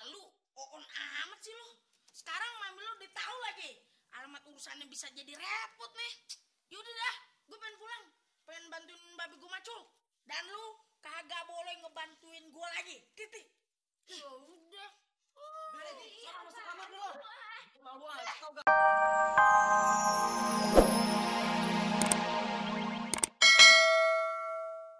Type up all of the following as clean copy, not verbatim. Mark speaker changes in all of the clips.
Speaker 1: Lu on amat sih lu. Sekarang mami lu udah tahu lagi. Alamat urusannya bisa jadi repot nih. Yaudah dah, gue pengen pulang. Pengen bantuin babi gue macul. Dan lu kagak boleh ngebantuin gue lagi. Titik. Ya udah.
Speaker 2: Udah deh, sana masuk kamar dulu. Malu aja tau gak?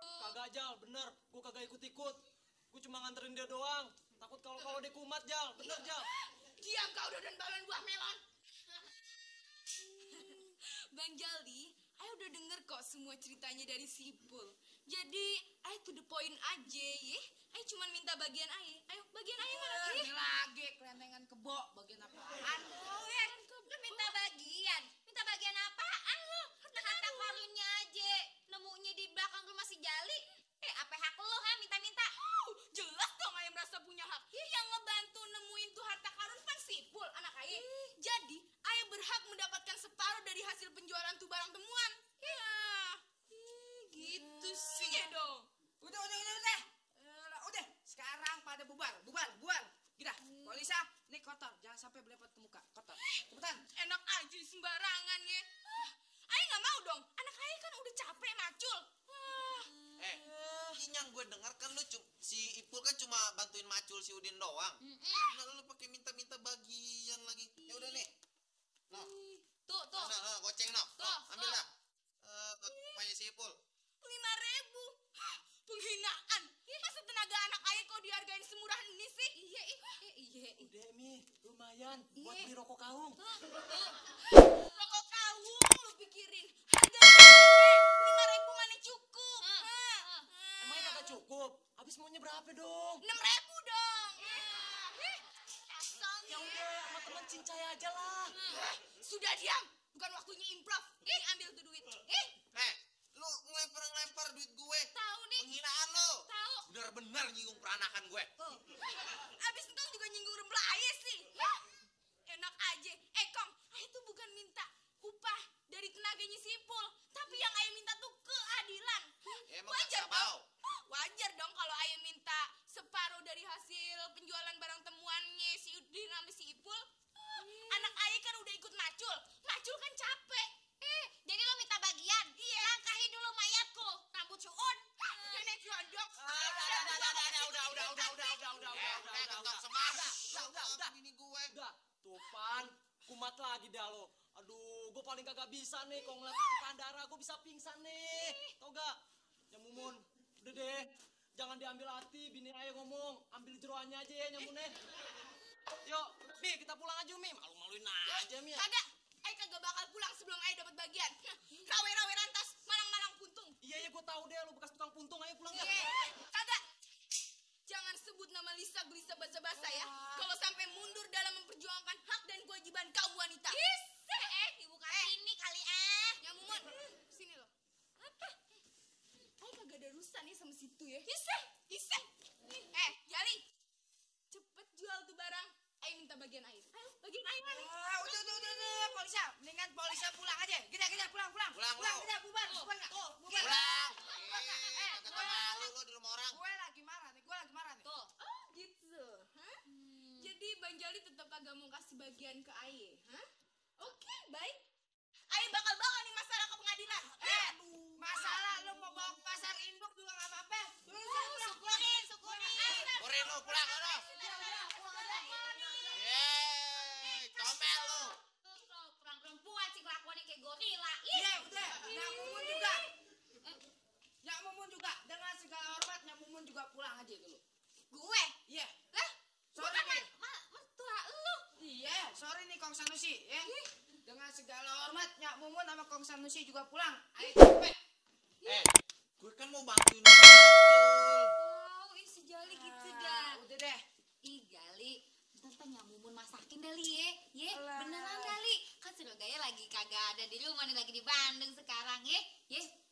Speaker 2: Kagak Jal, bener. Gue kagak ikut-ikut. Gue cuma nganterin dia doang. Takut kalau dia kumat Jal, bener Jal.
Speaker 1: Diam kau dan balon buah melon.
Speaker 3: Bang Jali, Ayah udah denger kok semua ceritanya dari Sipul. Jadi, Ayah to the point aja ya. Ayah cuma minta bagian Ayah. Ayo, bagian Ayah mana?
Speaker 1: Ini lagi kelentengan kebo bagian apaan?
Speaker 4: Lu minta bagian? Minta bagian apaan lu? Harta karunnya aja. Nemunya di belakang rumah si Jali. Apa hak lu minta-minta?
Speaker 3: Jelas dong Ayah merasa punya hak. Yang ngebantu nemuin tuh harta karun kan Sipul, anak Ayah. Jadi, Ayah berhak mendapatkan separuh dari hasil penjualan tuh barang temuan. Ya, gitu sih dong.
Speaker 2: Udah. Udah, sekarang pada bubar. Kita, Polisa, ini kotor. Jangan sampai berlepat ke muka. Kotor. Cepetan.
Speaker 3: Enak aja sembarangan ya. Ayah nggak mau dong. Anak Ayah kan udah capek macul.
Speaker 5: Ini yang gue dengar kan lu si Ipul kan cuma bantuin macul si Udin doang. Nah, lu pakai minta-minta bagian lagi. Ya udah nih. No.
Speaker 3: Tuh.
Speaker 5: Nah, goceng no.
Speaker 3: Tuh,
Speaker 5: Ambil dah. Banyak si Ipul.
Speaker 3: 5.000. Penghinaan. Masa tenaga anak Ayah kok dihargain semurah ini sih? Iya.
Speaker 2: Udah, Mi. Lumayan. Buat beli rokok kaung.
Speaker 3: Rokok kaung lu pikirin. Harga 5.000 mana cukup.
Speaker 2: Emangnya kagak cukup? Habis maunya berapa dong?
Speaker 3: 6.000 dong.
Speaker 2: Ya udah, sama teman cincay aja lah.
Speaker 3: Sudah diam. Bukan waktunya improv. Ambil tuh duit.
Speaker 5: Lu ngelempar duit gue.
Speaker 3: Tahu nih.
Speaker 5: Penghinaan lu.
Speaker 3: Tahu.
Speaker 5: Bener-bener nyinggung peranakan gue.
Speaker 3: Abis itu juga nyinggung rembla Ayah sih. Enak aja. Kong, Ayah tuh bukan minta upah dari tenaganya Sipul, tapi yang Ayah minta tuh keadilan.
Speaker 5: Emang gak mau?
Speaker 3: Wajar dong kalau Ayah minta separuh dari hasil penjualan barang temuannya si Udin sama si Ipul. Anak Ayah kan udah ikut macul. Macul kan capek.
Speaker 4: Jadi lo minta bagian? Iya. Langkahi dulu mayatku. Rambut suun.
Speaker 3: Nenek jondok.
Speaker 5: Udah. Ini gue.
Speaker 2: Udah, tuh Pan. Kumat lagi dah lo. Aduh, gue paling kagak bisa nih. Kalau ngeliat tekanan darah, gue bisa pingsan nih. Tau gak? Nyamumun, udah deh. Jangan diambil hati, bini Ayah ngomong. Ambil jeroannya aja ya nyamunnya. Yuk, Mi, kita pulang aja, Mi. Malu-maluin aja, Mi.
Speaker 3: Kagak. Ayah kagak bakal pulang sebelum Ayah dapat bagian. Rawe-rawe rantas, malang-malang puntung.
Speaker 2: Iya, gue tahu deh. Lo bekas tukang puntung. Ayo pulang ya.
Speaker 3: Kagak. Jangan sebut nama Lisa Glisa basa-basa ya. Kalau sampai mundur dalam memperjuangkan hak dan kewajiban kaum wanita.
Speaker 4: Dibuka sini kali
Speaker 3: Nyamumun, sini lo. Apa? Ayah kagak ada urusan ya sama situ ya. Iseh. Jali. Cepet jual tuh barang. Ayah minta bagian Ayah. Ayo, bagian Ayah mana?
Speaker 2: Udah, Polisa. Mendingan Polisa pulang aja. Kita pulang.
Speaker 5: Pulang,
Speaker 2: Kita bubar.
Speaker 5: Pulang. Kagak malu lo di rumah orang.
Speaker 2: Gue lagi marah nih.
Speaker 3: Tuh. Oh, gitu. Hah? Jadi Bang Jali tetap kagak mau kasih bagian ke Ayah, hah? Oke, baik. Ayah bakal bawa nih masalah ke pengadilan.
Speaker 2: Masalah lo mau bawa ke pasar induk juga gak apa-apa.
Speaker 4: syukurin.
Speaker 5: Korin lo, pulang lo. Yeay, comel lo.
Speaker 4: Tuh, kurang perempuan sih kelakuannya kayak gorila.
Speaker 2: Iya, udah. Nyamumun juga. Dengan segala hormat, Nyamumun juga pulang aja dulu.
Speaker 4: Gue?
Speaker 2: Iya.
Speaker 4: Lah?
Speaker 2: Sorry
Speaker 4: Bukan
Speaker 2: nih.
Speaker 4: mertua lu.
Speaker 2: Iya, sorry nih Kong Sanusi. Ya. Dengan segala hormat, Nyamumun sama Kong Sanusi juga pulang. Ayo capek.
Speaker 5: Gue kan mau bantuin macul.
Speaker 4: Oh, si Jali gitu dah.
Speaker 2: Udah deh.
Speaker 4: Ih, Jali. Ntar Nyamumun masakin dali ya.
Speaker 2: Alah.
Speaker 4: Beneran Jali. Kan Suragaya lagi kagak ada di rumah nih, lagi di Bandung sekarang ya.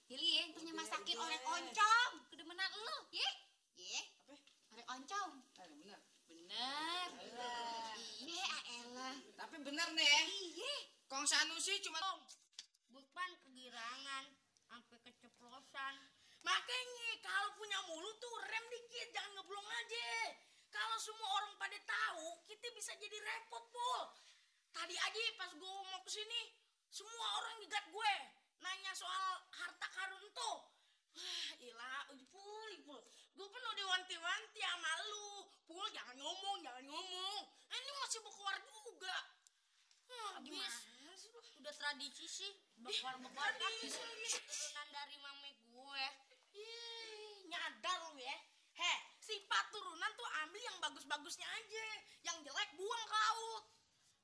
Speaker 4: Jali ya, ntar masakin
Speaker 2: Udah.
Speaker 4: orek oncom. Kedemenan lu, ya.
Speaker 2: Apa?
Speaker 4: Orek oncom.
Speaker 2: Bener.
Speaker 4: Bener. Iya, Aela.
Speaker 2: Tapi bener nih ya.
Speaker 4: Iya.
Speaker 2: Kong Sanusi cuma
Speaker 1: Bukan kegirangan sampai keceplosan. Makanya kalau punya mulut tuh rem dikit, jangan ngeblong aja. Kalau semua orang pada tahu, kita bisa jadi repot, Pul. Tadi aja pas gue mau kesini, semua orang nyegat gue. Nanya soal harta karun tuh. Wah, ilah, Pul. Gue kan udah wanti-wanti sama lu. Pul, jangan ngomong. Ini masih mau keluar juga.
Speaker 4: Gimana sih lu? Udah tradisi sih. Bekar-bekar kan turunan dari mami gue.
Speaker 1: Nyadar lu ya. Sifat turunan tuh ambil yang bagus-bagusnya aja. Yang jelek buang ke laut.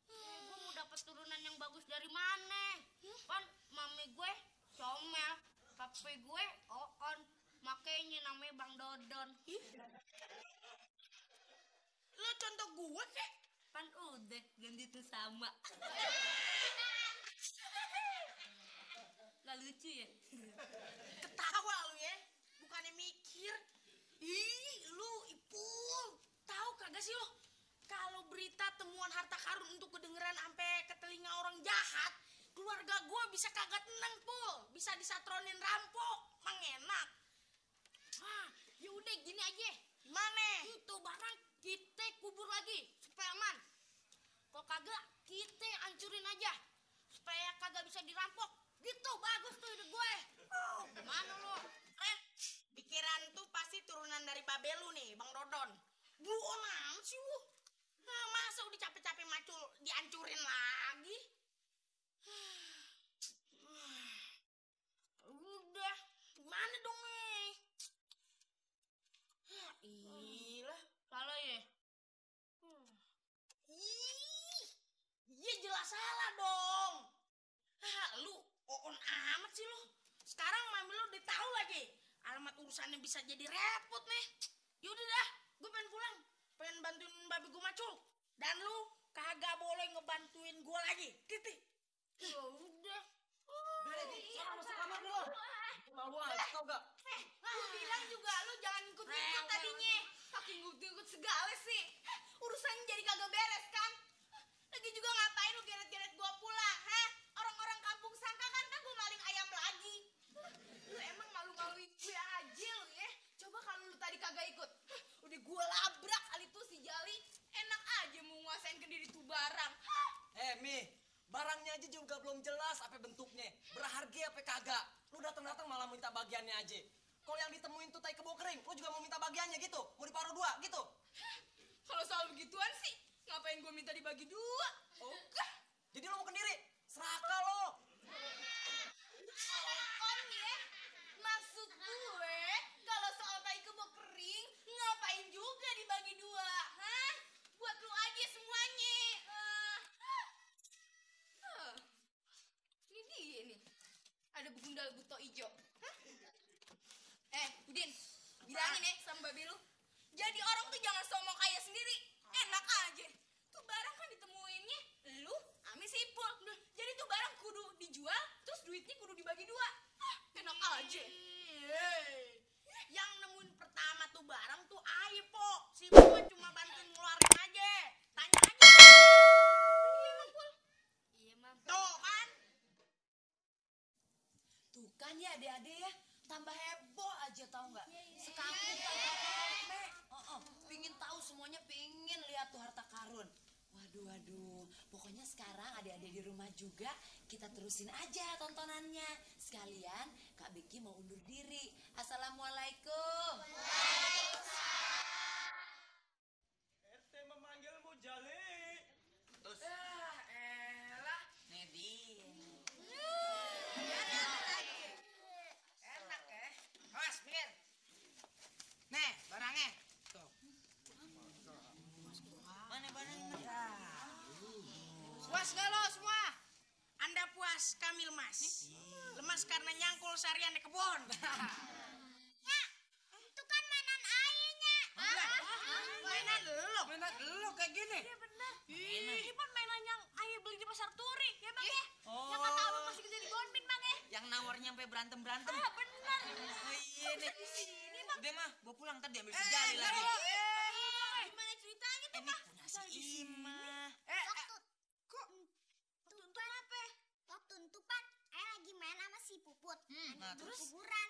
Speaker 4: Gue mau dapet turunan yang bagus dari mana? Kan mami gue comel, papi gue oon, makanya namanya Bang Dodon.
Speaker 1: Lu contoh gue kek.
Speaker 4: Kan udah ganti tuh sama. Lah lucu ya?
Speaker 1: Ketawa lu ya. Bukannya mikir. Lu Ipul. Tahu kagak sih lu? Kalau berita temuan harta karun untuk kedengeran sampai ke telinga orang jahat, keluarga gue bisa kagak tenang, Pul. Bisa disatronin rampok. Mang enak.
Speaker 4: Ya udah gini aja.
Speaker 1: Gimana?
Speaker 4: Itu barang kita kubur lagi supaya aman. Kalau kagak kita hancurin aja supaya kagak bisa dirampok. Gitu bagus tuh ide gue. Gimana lo?
Speaker 1: Pikiran tuh pasti turunan dari babe lu nih, Bang Dodon. Buon amat sih lu. Masa udah capek-capek macul dihancurin lagi? Udah, gimana dong nih? Ilah,
Speaker 4: Salah ya?
Speaker 1: Iya jelas salah dong. Lu on amat sih lu. Sekarang mami lu udah tahu lagi. Alamat urusannya bisa jadi repot nih. Yaudah dah, gue pengen pulang. Pengen bantuin babi gue macul. Dan lu kagak boleh ngebantuin gue lagi. Titik.
Speaker 4: Ya udah.
Speaker 2: Masuk kamar dulu. Malu aja tau gak?
Speaker 3: Gue bilang juga lu jangan ikut-ikut tadinya. Pakai ngikut-ngikut segala sih. Urusannya jadi kagak beres kan? Lagi juga ngapain lu geret-geret gua pulang, Orang-orang kampung sangka kan gua maling ayam lagi. Lu emang malu-maluin gue aja lu ya. Coba kalau lu tadi kagak ikut. Udah gua labrak kali tuh si Jali. Enak aja mau nguasain kendiri tuh barang.
Speaker 2: Mi, barangnya aja juga belum jelas apa bentuknya. Berharga apa kagak. Lu datang-datang malah minta bagiannya aja. Kalau yang ditemuin tuh tai kebo kering, lu juga mau minta bagiannya gitu? Mau diparuh dua gitu?
Speaker 3: Kalau soal begituan sih, ngapain gua minta dibagi dua?
Speaker 2: Jadi lu mau kendiri? Serakah lo.
Speaker 3: On ya, maksud gue kalau soal tai kebo kering ngapain juga dibagi dua, buat lu aja semuanya. Ini dia nih, ada begundal buto ijo. Udin, bilangin ya sama babi lu, jadi orang tuh jangan sombong kaya sendiri, enak aja. Tuh barang kan ditemuinnya lu ame Sipul, jadi tuh barang kudu dijual, terus duitnya kudu dibagi dua. Enak aja.
Speaker 1: Yang nemuin pertama tuh barang tuh Aye, Po. Si Pul cuma bantuin ngeluarin aja. Tanya aja.
Speaker 3: Iya emang Pul.
Speaker 4: Iya, Mam.
Speaker 1: Tuh kan?
Speaker 6: Tuh kan ya adik-adik ya, tambah heboh aja tau nggak? Sekampung tambah rame. Pingin tahu semuanya, pingin lihat tuh harta karun. Waduh, pokoknya sekarang adik-adik di rumah juga kita terusin aja tontonannya. Sekalian Kak Beki mau undur diri. Assalamualaikum.
Speaker 2: RT memanggilmu Jali.
Speaker 5: Terus
Speaker 1: Elah.
Speaker 6: Nih dia.
Speaker 1: Enak ya. Awas, mikir. Nih, barangnya. Tuh.
Speaker 6: Mana barangnya?
Speaker 1: Puas gak lo semua? Anda puas, kami lemas. Lemas karena nyangkul seharian di kebun.
Speaker 4: Itu kan mainan ayahnya.
Speaker 1: Mainan lo.
Speaker 6: Mainan lu kayak gini.
Speaker 4: Iya benar.
Speaker 1: Ini
Speaker 4: kan mainan yang ayah beli di pasar Turi, ya Bang ya?
Speaker 6: Oh.
Speaker 4: Yang kata abang masih kerja di Bonbin, Bang ya?
Speaker 6: Yang nawarnya sampai berantem-berantem.
Speaker 4: Benar.
Speaker 6: Oh, iya nih. Udah mah, gua pulang ntar diambil si Jali lagi.
Speaker 4: Gimana ceritanya tuh,
Speaker 6: Ini punya si Ima.
Speaker 4: Tuntutan apa? Waktu tuntutan, ayah lagi main sama si Puput.
Speaker 6: Nah,
Speaker 4: Terus
Speaker 6: terus?
Speaker 4: kuburan.